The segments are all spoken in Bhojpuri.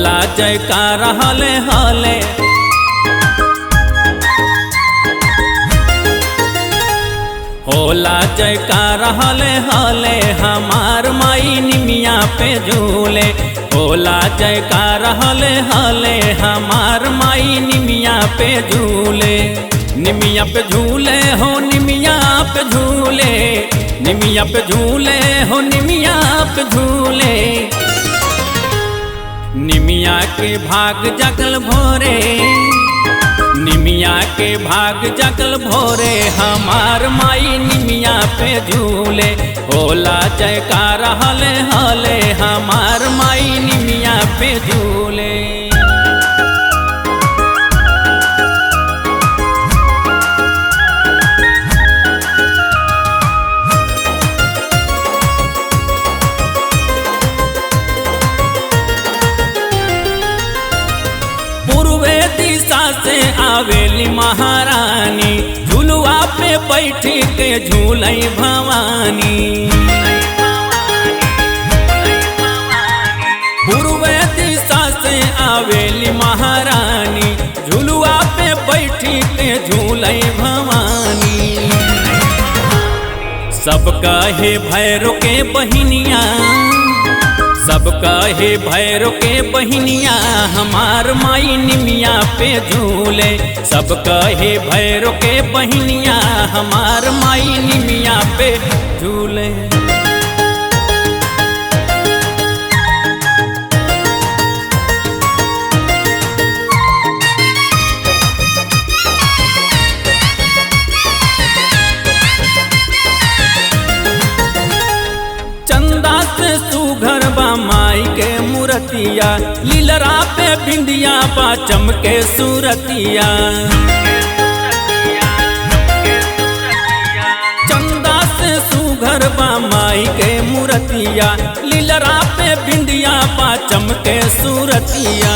होला जयकार हले हले। होला जयकार हले हले हमार माई निमिया पे झूले। होला जयकार हले हले हमार माई निमिया पे झूले। निमिया पे झूले हो निमिया पे झूले, निमिया पे झूले हो निमिया पे झूले। निमिया के भाग जगल भोरे, निमिया के भाग जगल भोरे हमार माई निमिया पे झूले। होला जयकार हले हले हमार माई निमिया पे झूले। पूर्वे दिशा से आवेली महारानी, झुलुआ पे बैठी के झूलई भवानी। पूर्वे दिशा से आवेली महारानी, झुलुआ पे बैठी के झूलई भवानी। सब कहे भैरो के बहिनिया, सब कहे भैरो के बहिनिया हमार माई निमिया पे झूले। सब कहे भैरो के बहिनिया हमार माई निमिया पे झूले। चंदा से सुघर बा माई के मूरतिया, लीलरा पे बिंदिया बा चमके सूरतिया। चंदा से सुघर बा माई के मूरतिया, लीलरा पे बिंदिया बा चमके सूरतिया।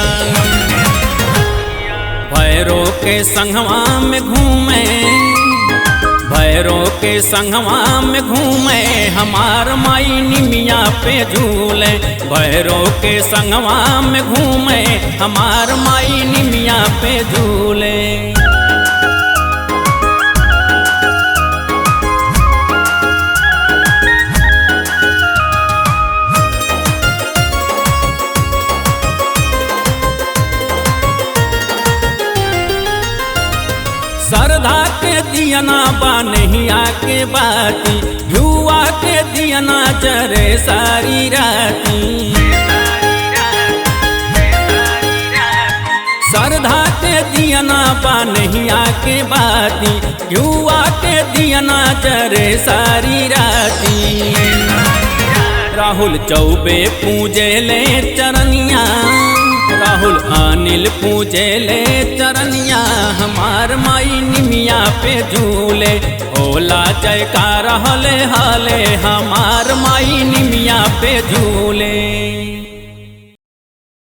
भैरो के संगवा में घूमे, भैरो के संगवा में घूमे हमार माई निमिया पे झूले। भैरो के संगवा में घूमे हमार माई निमिया पे झूले। श्रद्धा के दियना बा नहिया के बाती, युवा के दियना चरे सारी राती। श्रद्धा के दियना बा नहिया के बाती, युवा के दियना चरे सारी राती। राहुल चौबे पूजे ले चरनिया, राहुल अनिल पूजे ले चरनिया हमार माई निमिया पे झूले। होला जयकार हले हले हमार माई निमिया पे झूले।